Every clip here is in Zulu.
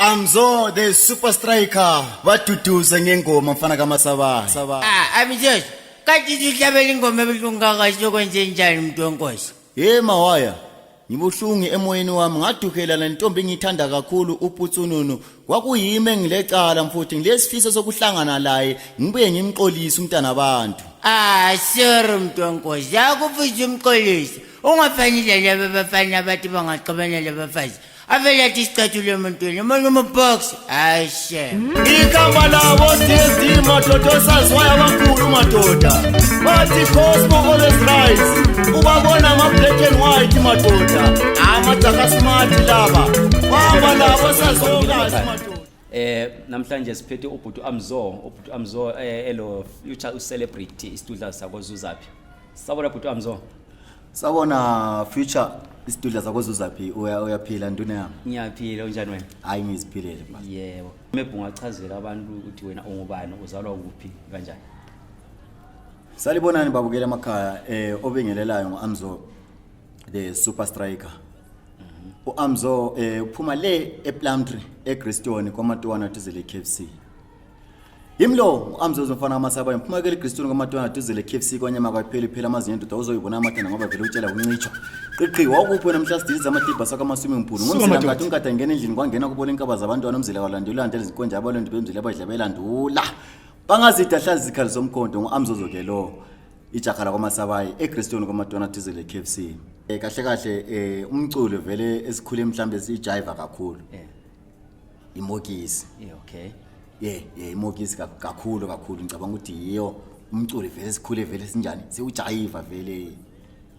Amzo the super striker baduduze ngengoma mfana kaMasabayi. Ah, Amzozo, kanti uhlabela ingoma ebuhlungu kangaka sokwenze njani mntu wenkosi? Hey mawaya, ngibuhlungu emoyeni wami ngaduhela lentombi engiyithanda kakhulu uPutsununu. Kwakuyimi engilecala mfuthu ngilesifiso sokuhlangana laye ngibuye ngimxolise umntana abantu. Ah, sorry mntu wenkosi, akufuthi umxolise. Ungafani laba bafana abathi bangaxabana labafazi. Avele athi isicathulo emuntwini, umuntu umubox. Hayi shem. Igama labo DSD madoda osaziwayo abakhulu madoda. Bathi Cosmo always right. Ubabona ama black and white madoda. Amajaka smart laba. Bamba labo sazokazi madoda. Namhlanje siphethe ubhuti Amzo, ubhuti Amzo elo future celebrity isitudla sakozuzaphi. Sabona bhuti Amzo. Sabona future isidudla sakozuzaphi uyaphila ntuna yami. Ngiyaphila, unjani wena? Hayi ngiziphilele ba. Yebo. Maybe ungachazela abantu ukuthi wena ungubani, uzalwa kuphi, kanjani? Salibonani babukela emakhaya obingelelayo nguAmzo the super striker. UAmzo uphuma le ePlumtree eGriston kwaMatwana duze le KFC. Yimlo uAmzo uzofana amasaba ngiphuma ke eGriston kwaMatwana duze le KFC kwanyama kwaphela phela amazinyo endoda uzoyibona amathanda ngoba vele utshela kuncitshwa. Qiqi wawukuphi wena mhla sidiliza amatibha sakho ama swimming pool. Ngomzila ngathi unkada ingena endlini kwangena kubola inkaba zabantwana umzila walandela ulandela izinkonja abalondu bemzila abadla belandula. Bangazida hlazi izikhali zomkhonto nguAmzozo ke lo. Ijaha lakwaMasabayi eGriston kwaMatwana duze le KFC. Kahle kahle umculo vele esikhule mhlambe sijive kakhulu. Imokisi. Yeah, okay. Yeah, imokisi kakhulu kakhulu ngicabanga ukuthi yiyo umculo vele sikhule vele sinjani siwujayiva vele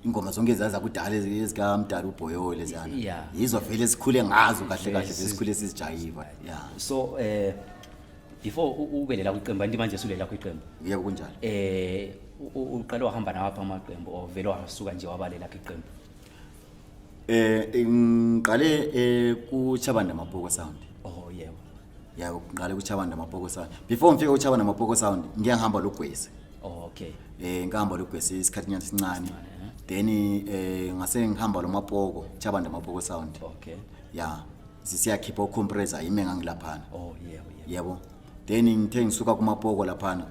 ingoma zonke zaza kudala ezikamdala uBhoyole lezana. Yizo vele sikhule ngazo kahle kahle vele sikhule sizijayiva. Yeah. So before ube lela kwiqembu anti manje sulela kwiqembu. Yebo kunjalo. Uqale wahamba nawapha amaqembu or vele wasuka nje wabalela kwiqembu? Ngiqale kuChabanda Mapoko Sound. Oh yebo. Yebo, ngiqale kuChabanda Mapoko Sound. Before ngifike kuChabanda Mapoko Sound, ngiye ngihamba loGwesi. Oh okay. Ngihamba loGwesi isikhathi nyana sincane. Then ngase ngihamba loMapoko, Chabanda Mapoko Sound. Okay. Yeah. Sisiyakhipha ucompressor yimi ngangilaphana. Oh yebo yebo. Yebo. Then ngithe ngisuka kuMapoko laphana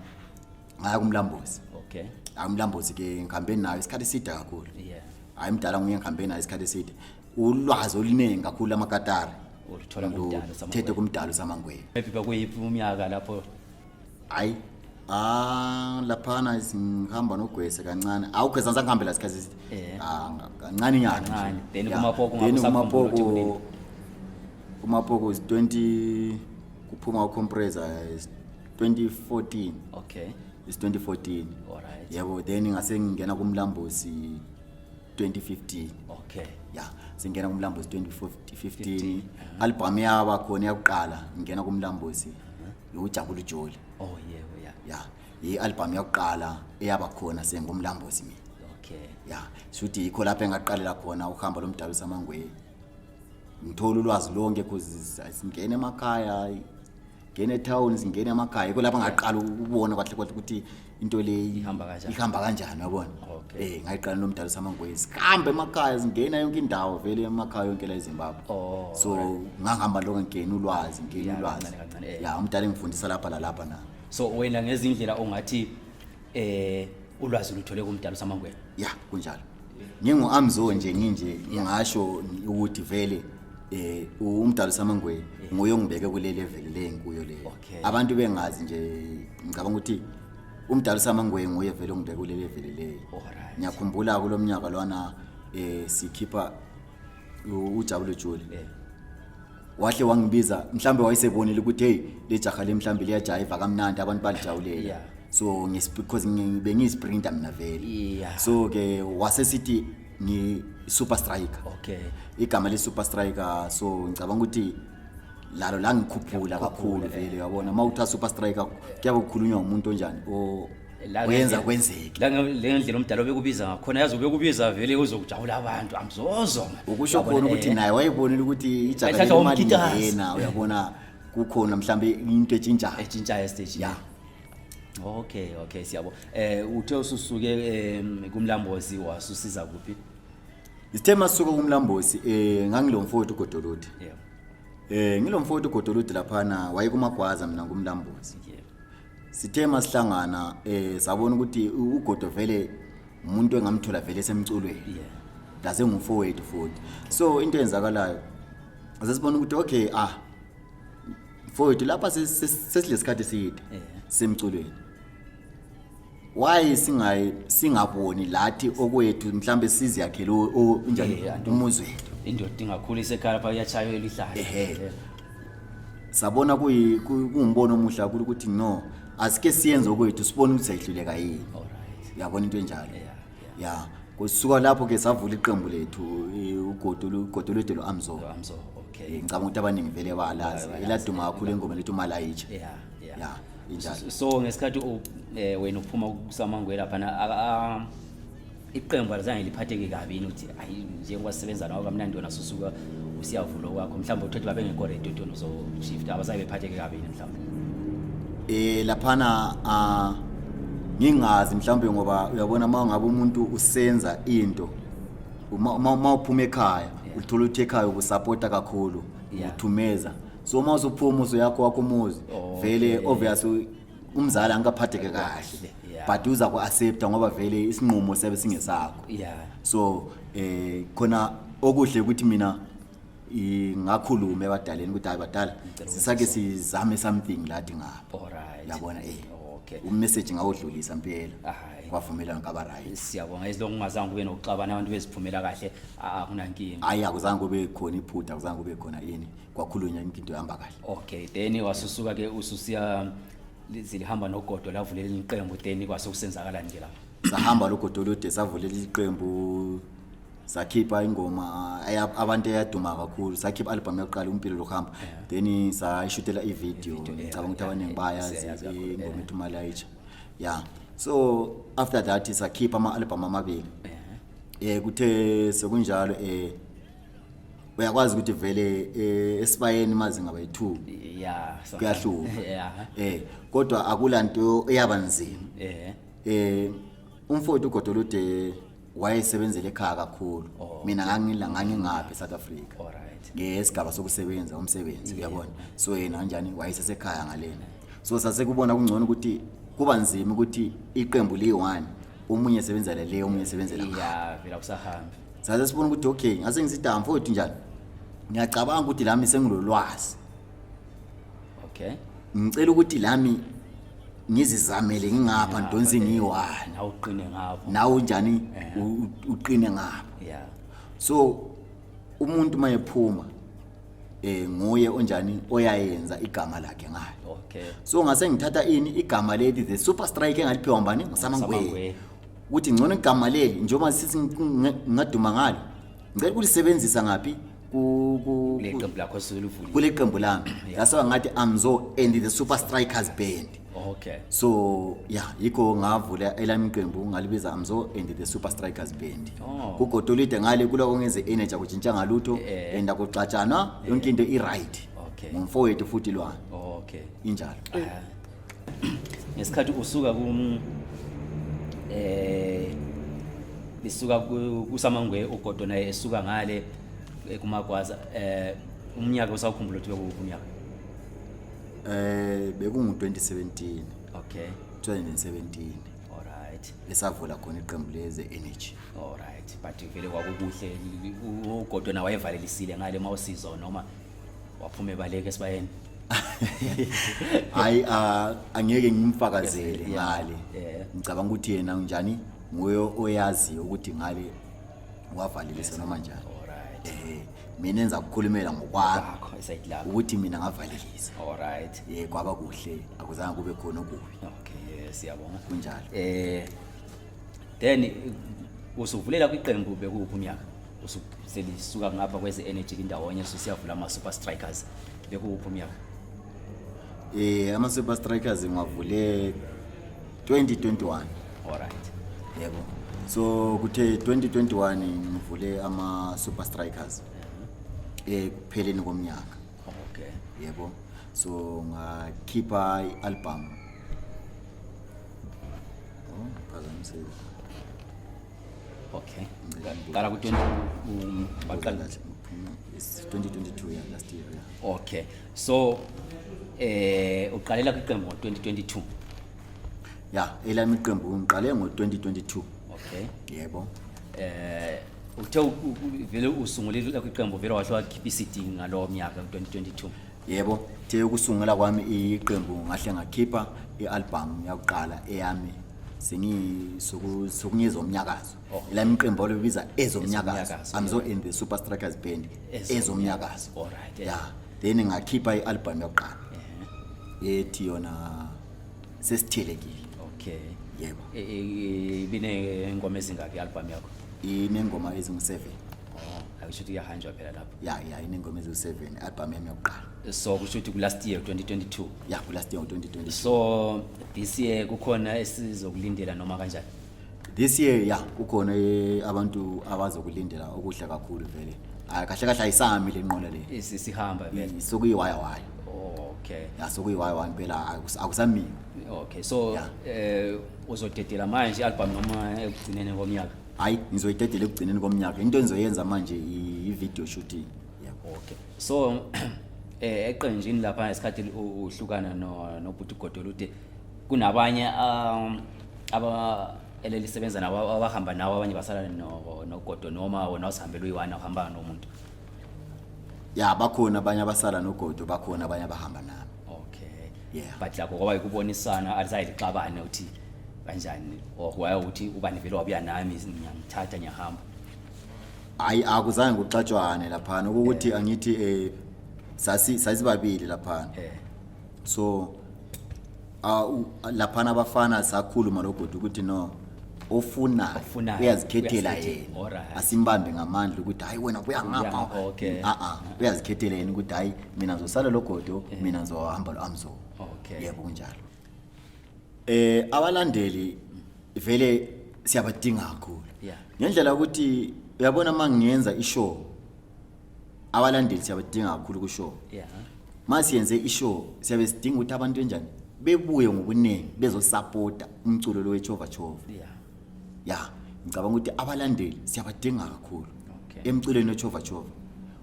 ngaya kuMlambozi. Okay. Hayi uMlambozi ke ngihambe nayo isikhathi eside kakhulu. Yeah. Hayi mdala nguye ngihambe nayo isikhathi eside. Ulwazi oluningi kakhulu amakatari. Uluthola kumdalo Samangwe. Thethe kumdalo Samangwe. Maybe bekuyiphi umnyaka lapho? Hayi. Laphana ngihamba noGwese kancane. Awugwese ngihambela isikhathi eside. Kancane nyana. Kancane. Then kuMapoko Then ngabe usakhumbula ukuthi kunini? kuMapoko is 20 kuphuma ucompressor is 2014. Okay. Is 2014. All right. Yebo, then ngase ngingena kuMlambosi 2015. Okay. Yeah, singena kuMlambosi 2015. Album yaba khona yakuqala ngingena kuMlambosi. Ujabula uJoli. Oh yebo, yeah. Yeah, i-album yakuqala eyaba khona sengumlambosi mina. Okay. Yeah, shuthi yikho lapha engaqalela khona uhambo lomdalo Samangwe. Ngithola ulwazi lonke because singena emakhaya, ngene etown, singena emakhaya. Yikho lapha ngaqala ukubona kahle kahle ukuthi into le ihamba kanjani. Ihamba kanjani yabona. Okay. Ngayiqala nomdalo Samangwe. Sihambe emakhaya, singena yonke indawo vele emakhaya yonke la eZimbabwe. Oh, So ngahamba lokho ngena ulwazi, ngena Yeah, ulwazi. kancane kancane, eh. Yeah, umdala engifundisa lapha lalapha na. So wena ngezindlela ongathi ulwazi luthole kumdalo Samangwe. Yeah, kunjalo. Ngingu Amzo nje nginje ngingasho ukuthi vele umdalo Samangwe nguye ongibeke kule level le ngikuyo le. Okay. Abantu bengazi nje ngicabanga ukuthi umdalo Samangwe nguye vele ongibeke kule level le. Alright. Ngiyakhumbula kulomnyaka lwana sikhipha uJabule Joli. Wahle wangibiza mhlambe wayesebonile ukuthi hey le jaha le mhlambe liyajiva kamnandi abantu balijawulela. Yeah. So because bengiyisprinter mina vele. Yeah. So ke wasesithi ngi super striker. Okay. Igama le super striker so ngicabanga ukuthi lalo la ngikhuphula kakhulu vele uyabona mawutha super striker kuyabe kukhulunywa umuntu onjani o oyenza kwenzeke. La le ndlela umdala obekubiza ngakhona yazi ubekubiza vele uzokujabula abantu amzozo. Ukusho khona ukuthi naye wayebonile ukuthi ijaha Wayethatha lemali umkitazi. ngena uyabona kukhona mhlambe into etshintshayo. Etshintshayo stage. Yeah. Okay, okay siyabo. Uthe ususuke kuMlambosi wasusiza kuphi? Isithe masuka kuMlambosi ngangilomfowethu uGodolodi. Yeah. Ngilomfowethu uGodolude laphana wayekumagwaza mina ngumlambuzi. Yeah. Sithe masihlangana sabona ukuthi uGodo vele umuntu engamthola vele semculweni. Yeah. Lase ngumfowethu futhi. So into eyenzakalayo sesibona ukuthi okay mfowethu lapha sesilesikhathi eside Yeah. semculweni. Why singayi singaboni lathi okwethu mhlambe siziyakhele njani Yeah, umuzi wethu. Indoda ingakhulisa ekhaya lapha iyachaywa elihlahla. Ehhe. Sabona kuwumbono omuhle kakhulu ukuthi no asike siyenze okwethu sibone ukuthi siyahluleka yini. All right. Uyabona into enjalo. Yeah, Yeah. Kusuka lapho ke savula iqembu lethu uGodolude lo-Amzo. Amzo, okay. Ngicabanga ukuthi abaningi vele balazi. Bayalazi. Eladuma kakhulu ingoma lethu Malayitsha. Yeah, yeah. Yeah, injalo. So ngesikhathi wena uphuma kuSamangwe lapha na iqembu alizange liphatheke kabi yini ukuthi ayi njengoba sisebenza nawe kamnandi wena susuka usiyavula okwakho mhlawumbe uthothi babengekho ready ukuthi wena uzo-shift abazange bephatheke kabi yini mhlawumbe? Laphana ngingazi mhlawumbe ngoba uyabona uma ngabe umuntu usenza into uma uphuma ekhaya uthola ukuthi ekhaya ukusupporta kakhulu uthumeza, so uma usuphuma usuyakho wakho umuzi vele obviously umzali angaphatheke kahle but uza ku-accepta ngoba vele isinqumo siyabe singesakho. So khona okuhle ukuthi mina ngakhuluma ebadaleni ukuthi hayi badala sisake sizame something lathi ngapha. Alright. Yabona Okay. Umessage ngawudlulisa impela. Hayi. Kwavumelana ngaba right. Siyabonga izilongo ungazange kube nokuxabana abantu beziphumela kahle akunankinga. Hayi akuzange kube khona iphutha, akuzange kube khona yini, kwakhulunywa yonke into ihamba kahle. Okay, then wasusuka ke ususiya zilihamba nogodo lavulela iqembu, then kwase kusenzakalani ke lapha? Sahamba loGodolude savulela iqembu, sakhipha ingoma abantu eyaduma kakhulu, sakhipha album yokuqala Impilo Lokuhamba, then sayishutela i-video. Ngicabanga ukuthi abaningi bayazi Siyayazi kakhulu, ingoma ethi Malayitsha. Yeah, so after that sakhipha ama-album amabili. Kuthe sekunjalo uyakwazi ukuthi vele esibayeni mazinga bayi-2 Yeah, kuyahlupha. Yeah. Kodwa akulanto eyabanzima. Umfowethu uGodolude wayesebenzele ekhaya kakhulu. Mina ngangingapha eSouth Africa. All right. Ngesigaba sokusebenza umsebenzi uyabona. So yena kanjani wayesesekhaya ngalena. So sasekubona kungcono ukuthi kuba nzima ukuthi iqembu liyi-1, omunye esebenzela le, omunye esebenzela ngapha. Yeah, vela kusahambi. Sase sibona ukuthi okay, ngase ngisithi mfowethu njani? Ngiyacabanga ukuthi lami sengilolwazi. Okay. Ngicela ukuthi lami ngizizamele ngingapha ndonsi ngiyi-1. Nawe uqine ngapho. Nawe njani uqine ngapha. Yeah. So umuntu mayephuma nguye onjani oyayenza igama lakhe ngayo. Okay. So ngase ngithatha ini igama leli the Super Strike engaliphiwa ngubani nguSamangwe. Samangwe. Ukuthi ngcono igama leli njengoba sithi ngaduma ngalo. Ngicela ukulisebenzisa ngapi Kule qembu lakho soluvulile. Kule qembu lami. Yase ngathi Amzo and the Super Strikers Band. Okay. So yeah, yikho ngavula elami iqembu ngalibiza Amzo and the Super Strikers Band. Oh. KuGodolude ngale kuloko ngeze energy akutshintsha ngalutho and akuxatshana yonke into i right. Okay. Ngumfowethu futhi lwana. Okay. Injalo. Ngesikhathi usuka ku lisuka kuSamangwe uGodo naye esuka ngale kuMagwaza, umnyaka usawukhumbula ukuthi bekuwuphi umnyaka? Bekungu 2017. Okay. 2017. All right. Esavula khona iqembu leze energy. All right. But vele kwakukuhle uGodo naye wayevalelisile ngale mawusizo noma waphuma ebaleke esibayeni. Hayi, angeke ngimfakazele ngale. Yeah. Ngicabanga ukuthi yena unjani nguye oyazi ukuthi ngale wavalelisa noma njani. All right. Mina enza ukukhulumela ngokwami. Kwakho, iside lakho. Ukuthi mina ngavalelisa. All right. Kwaba kuhle, akuzange kube khona okubi. Okay, siyabonga. Kunjalo. Then usuvulela kwiqembu bekuphi umnyaka? Ususelisuka ngapha kweze energy indawonye sisiyavula ama Super Strikers. Bekuphi umnyaka? Ama Super Strikers ngwavule 2021. All right. Yebo. So kuthe 2021 ngivule ama Super Strikers. Ekupheleni komnyaka. Okay. Yebo. So ngakhipha ialbum. Oh, phazamisile. Okay. Qala ku 20 baqala Kahle. It's 2022, yeah, last year, yeah. Okay, so uqalela kwiqembu ngo-2022? Ya, elami iqembu ngiqale ngo-2022. Okay. Yebo. Uthe vele usungulile kwiqembu, vele wahle wakhipha i-CD ngalowo mnyaka 2022? Yebo, the ukusungula kwami iqembu ngahle ngakhipha i-album yakuqala eyami sengiyezomnyakazo. Oh. Elami iqembu olubiza ezomnyakazo. Ezomnyakazo. Amzo in the Super Strikers Band. Ezomnyakazo. All right. Yeah, then ngakhipha i-album yakuqala ethi yona sesithelekile. Okay. Yebo. Ibine ngoma ezingaki i-album yakho? Inengoma ezingu-7. Oh, akusho ukuthi kuyahanjwa phela lapho. Ya, inengoma eziwu-7 i-album yami yokuqala. So kusho ukuthi ku-last year 2022? Ya, ku-last year ngo-2022. So this year kukhona esizokulindela noma kanjani? This year, ya, kukhona abantu abazokulindela okuhle kakhulu vele. Hayi, kahle kahle ayisami le nqola le. Sihamba vele. Sokuyiwayawaya. Oh, okay. Ya, sokuyiwayawaya impela, akusamiwe. Okay, so Yeah. uzodedela manje i-album noma ekugcineni komnyaka? Hayi, ngizoyidedela ekugcineni komnyaka. Into engizoyenza manje i-video shooting, yebo. Okay, so eqenjini lapha ngesikhathi uhlukana no nobhuti Godolude, kunabanye aba elelisebenza nabo abahamba nawo, abanye basala no noGodo, noma wena usihambela uyi-one, uhamba nomuntu? Ya, bakhona abanye abasala noGodo, bakhona abanye abahamba nami. Okay. Yeah. But lakho kwaba yikubonisana, alizaye lixabane uthi kanjani, or waye uthi ubani vele wabuya nami, ngiyangithatha ngiyahamba? Hayi, akuzange kuxatshwane laphana, ukuthi angithi sasi sasibabili laphana. So laphana abafana sakhuluma loGodo ukuthi no, ofunayo Ofunayo, uyazikhethela uyazikhethela. yena. Asimbambe ngamandla ukuthi hayi, wena buya ngapha. Okay. A a, uyazikhethela yena ukuthi hayi, mina ngizosala loGodo, mina ngizohamba lo Amzo. Yebo, kunjalo. Abalandeli vele siyabadinga kakhulu. Ngendlela ukuthi uyabona uma ngiyenza ishow, abalandeli siyabadinga kakhulu ku-show. Masiyenze ishow, siyabe sidinga ukuthi abantu enjani bebuye ngobuningi bezosapota umculo lo wechova chova. Ya, ngicabanga ukuthi abalandeli siyabadinga kakhulu emculweni wechova chova,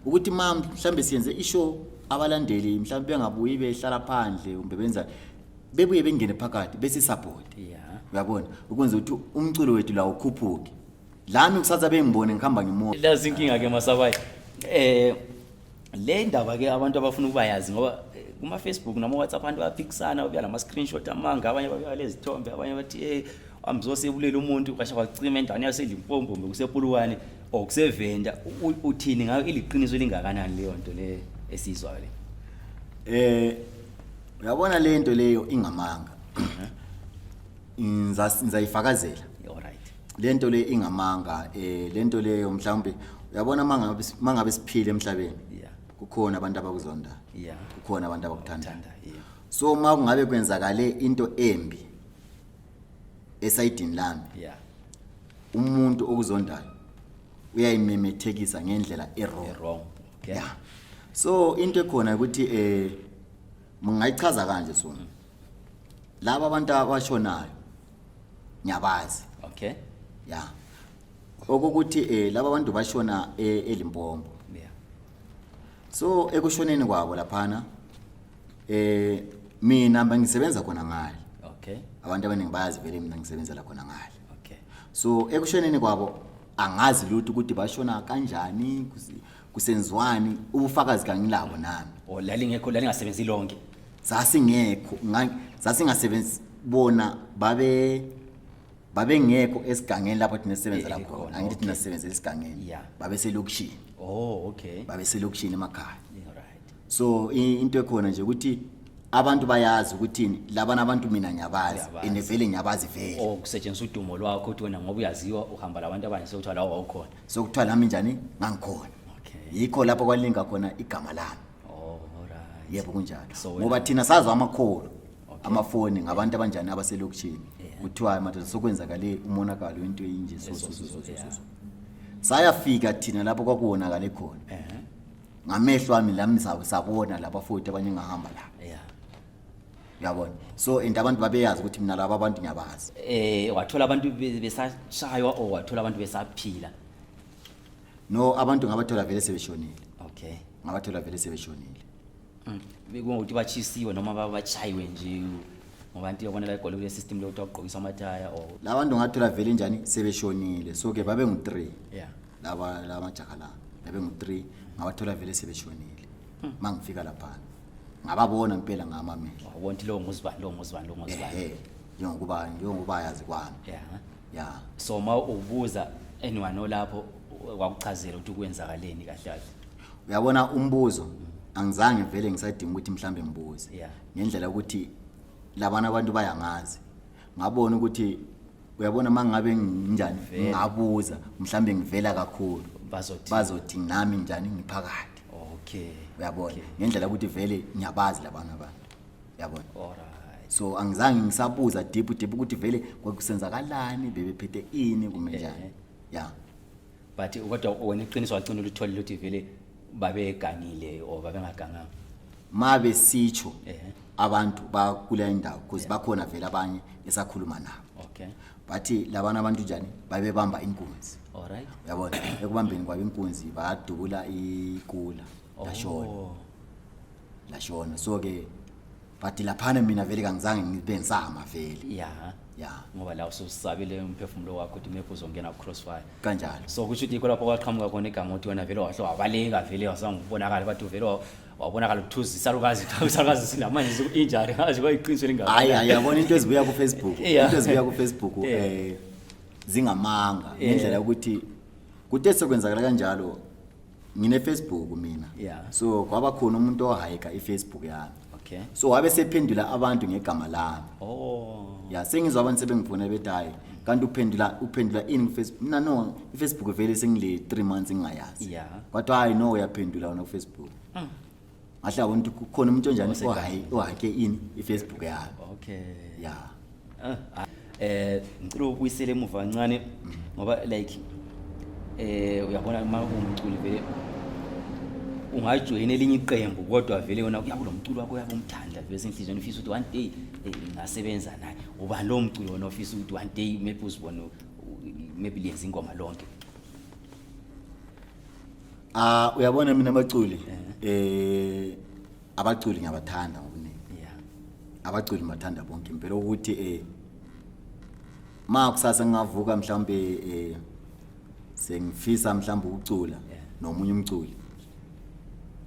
ukuthi ma mhlambe siyenze ishow, abalandeli mhlambe bengabuyi behlala phandle kumbe benza, bebuye bengene phakathi besisupport. Uyabona, ukwenza ukuthi umculo wethu la ukhuphuke, lami kusasa bengibone ngihamba ngimoto. Lazi inkinga ke masabayi, le ndaba ke abantu abafuna ukuba yazi, ngoba kuma Facebook noma WhatsApp abantu bayaphikisana, babuya nama screenshot amanga, abanye babuya lezithombe, abanye bathi amzosebulela umuntu kwasha kwacima endaweni yaseLimpopo kumbe kusePulukwane or kuseVenda. Uthini ngayo? Iliqiniso elingakanani leyo nto le esizwayo le? Uyabona lento leyo ingamanga. Ngizayifakazela. All right. Lento le ingamanga. Lento leyo mhlawumbe uyabona mangabe siphile emhlabeni, kukhona abantu abakuzonda, kukhona abantu abakuthanda. Thanda, yeah. So uma kungabe kwenzakale into embi esayidini lami, umuntu okuzondayo uyayimemethekisa ngendlela e-wrong. Wrong, okay. Yeah, so into ekhona ukuthi ngingayichaza kanje, so laba abantu abashonayo ngiyabazi. Ya, okukuthi laba bantu bashona eLimpopo. So ekushoneni kwabo laphana, mina bengisebenza khona ngale. Abantu abaningi bayazi vele mina ngisebenzela khona ngale. So ekushoneni kwabo angazi lutho ukuthi bashona kanjani, kusenziwani, ubufakazi kangilabo nami. O lalingekho, lalingasebenzi lonke? Sasingekho, sasingasebenzi, bona babengekho esigangeni lapho thina sisebenzela khona. Khona, Angithi thina sisebenzela esigangeni. Babeselokishini. Oh, okay. Babeselokishini emakhaya. All right. So into ekhona nje ukuthi abantu bayazi ukuthi labana abantu mina ngiyabazi. Uyabazi. And vele ngiyabazi vele. O kusetshenziswa udumo lwakho ukuthi wena ngoba uyaziwa uhamba labantu abanye, sokuthiwa la wawukhona. Sokuthiwa nami njani ngangikhona. Yikho lapho kwalinga khona igama lami. Oh, all right. Yebo, kunjalo. So wena- Ngoba thina sazwa amakholo, amafoni ngabantu abanjani abaselokishini, kuthiwa madoda sokwenzakale umonakalo, into enje, so so so so so so. Sayafika thina lapho kwakuwonakale khona ngamehlo ami lami, sabona laba futhi abanye ngahamba la. Uyabona, so and abantu babeyazi ukuthi mina laba abantu ngiyabazi. Wathola abantu besashaywa or wathola abantu besaphila? No, abantu ngabathola vele sebeshonile. Okay. Ngabathola vele sebeshonile. Bekungukuthi bachisiwe noma bachayiwe nje, ngoba nto yobona la egoli kule system lokuthi wagqokisa amathaya or Labantu ngathola vele njani sebeshonile, so ke babe ngu-3. Yeah. Laba lamajaha la babe ngu-3, ngabathola vele sebeshonile. Mangifika laphana ngababona impela ngamamehlo. Wabona ukuthi lo nguzibani, lo nguzibani, lo nguzibani? Ehe, njengokuba yazi kwami. Yeah. So ma ubuza anyone olapho wakuchazela ukuthi kwenzakaleni kahle kahle? Uyabona, umbuzo angizange vele ngisadinga ukuthi mhlambe ngibuze. Ngendlela ukuthi labana abantu bayangazi, ngabona ukuthi uyabona mangabe nginjani ngabuza mhlambe ngivela kakhulu, Bazothi bazothi nami njani ngiphakathi. Okay. Uyabona, Okay. ngendlela ukuthi vele ngiyabazi labana abantu, uyabona. Alright. So angizange ngisabuza deep deep ukuthi vele kwakusenzakalani, bebephethe ini, kumbe njani, ya. But kodwa wena iqiniso wagcina ulitholile ukuthi vele babegangile or babengaganganga? Mabe sitsho abantu bakule indawo, because bakhona vele abanye esakhuluma nabo. Bathi labana abantu njani babebamba inkunzi. Alright. Uyabona, ekubambeni kwabo inkunzi badubula ikula, lashona. Oh. Lashona, so ke bathi laphana mina vele kangizange ngibe ngisama vele. Yeah. Ya. Ngoba la ususabile umphefumulo wakho ukuthi maybe uzongena ku-crossfire. Kanjalo. So kusho ukuthi yikho lapho kwaqhamuka khona igama ukuthi wena vele wahle wabaleka, vele wasangubonakala, bathi vele wabonakala ukuthuza isalukazi, isalukazi sinamanje siku-injury, ngazi kwayiqiniso lingaka. Hayi hayi, yabona into ezibuya ku-Facebook, into ezibuya ku-Facebook zingamanga, ngendlela yokuthi kuthe sekwenzakala kanjalo ngine-Facebook mina. So kwaba khona umuntu ohayika i-Facebook yami. So wabe sephendula abantu ngegama lami. Oh. Ya, sengizwa abantu sebengifuna bethi, hayi, kanti uphendula ini ku-Facebook? Mina, no, i-Facebook vele sengile 3 months ngingayazi. Kwathiwa, hayi no, uyaphendula wona ku-Facebook. Ngahle yabona ukuthi kukhona umuntu onjani ohake ini i-Facebook yami. Okay. Ya. Ah, ngicela ukubuyisela emuva kancane, ngoba like uyabona uma ungumculi vele ungajoyina elinye iqembu, kodwa vele wena kuyabe lo mculo wakho uyabe umthanda vele enhliziyweni, ufisa ukuthi one day ngingasebenza naye. Ubani lo mculo wona ofisa ukuthi one day maybe uzibone maybe liyenza ingoma lonke? Ah, uyabona mina abaculi, abaculi ngiyabathanda ngokuningi. Abaculi ngibathanda bonke impela, ukuthi ma kusasa ngingavuka mhlawumbe sengifisa mhlawumbe ukucula nomunye umculi,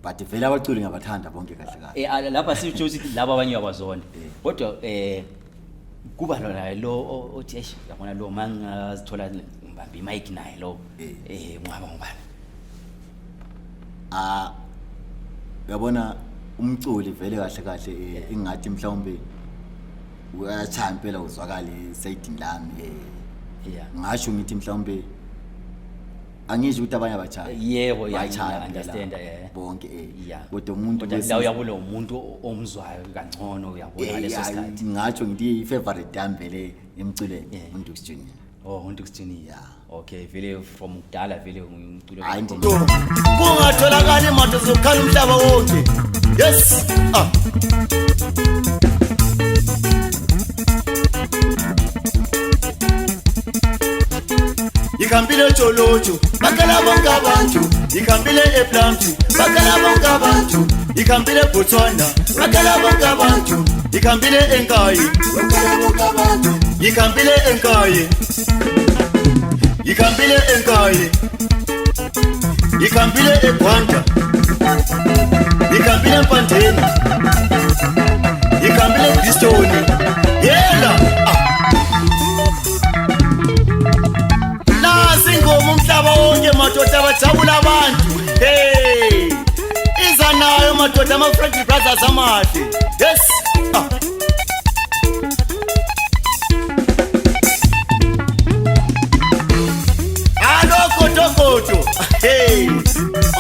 but vele abaculi ngiyabathanda bonke kahle kahle. Lapha sisho ukuthi laba abanye uyabazona, kodwa kuba lona lo othi, eish, yabona lo mangazithola ngibambe imic naye lo, ungaba ngubani? Ah, uyabona umculi vele kahle kahle, engathi mhlawumbe uyachaya impela uzwakale esayidini lami, ngasho ngithi mhlawumbe angisho ukuthi abanye abachayi. Yebo, yeah, Bayachaya yeah, impela understand, yeah. bonke, Yeah. kodwa umuntu Kodwa la uyabulo umuntu omzwayo kangcono, uyabona, ngaleso sikhathi. Ngatsho ngithi i-favorite yami vele emculweni uNdux Junior. Oh, uNdux Junior. Yeah. Okay, vele from kudala vele umculo. Hayi, Kungatholakala imoto zokukhala umhlaba wonke. Yes, ah. Yikhambile eJolojo, bakhala bonke abantu. Yikhambile ePlumtree, bakhala bonke abantu. Yikhambile eBotswana, bakhala bonke abantu. Yikhambile eNkayi, bakhala bonke abantu. Yikhambile eNkayi, yikhambile eNkayi, yikhambile eGwanda, yikhambile eMpandeni, yikhambile eBristol. Yela, ah. Nasi ingoma umhlaba wonke madoda, bajabula abantu. Hey, iza nayo madoda, ama-Friendly Brothers amahle. Yes, ah. Alo godogodo, hey,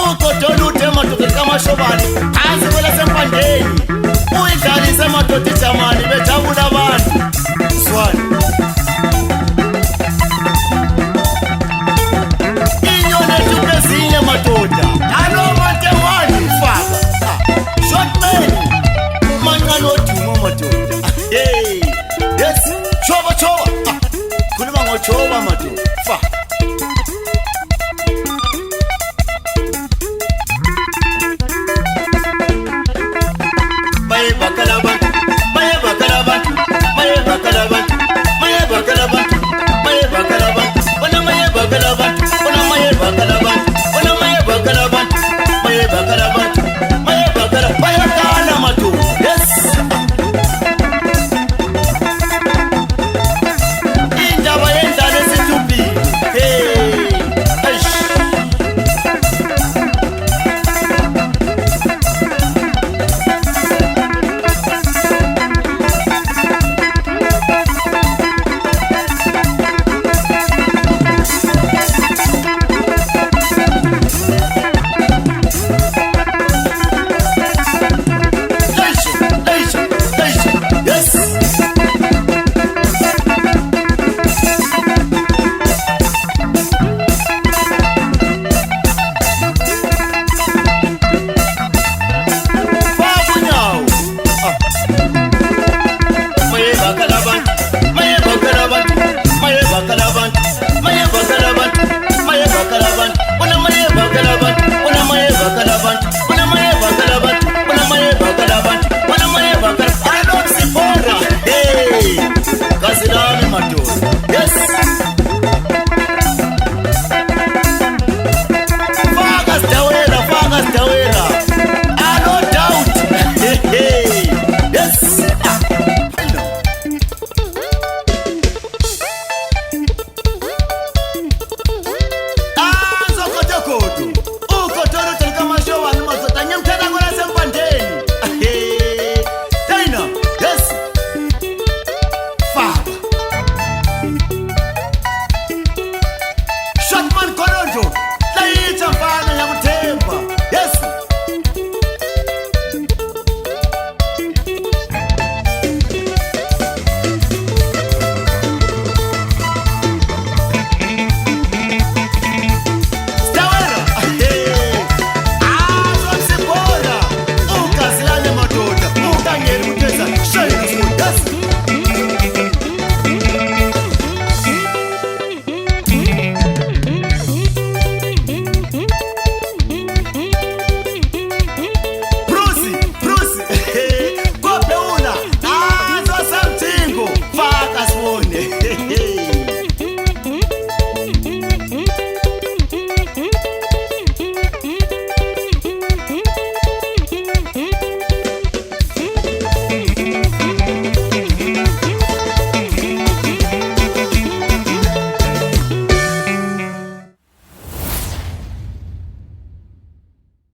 ugodo olude madoda kamashobane, phansi kwelaseMpandeni, uyidlalise madoda ijamani, bejabula abantu. Swane inyoni ehluphe ezinye madoda. Alo mantewani, faka. Ah, short man mancane odumo madoda. Hey, yes, choba choba. Ah, khuluma ngochoba madoda.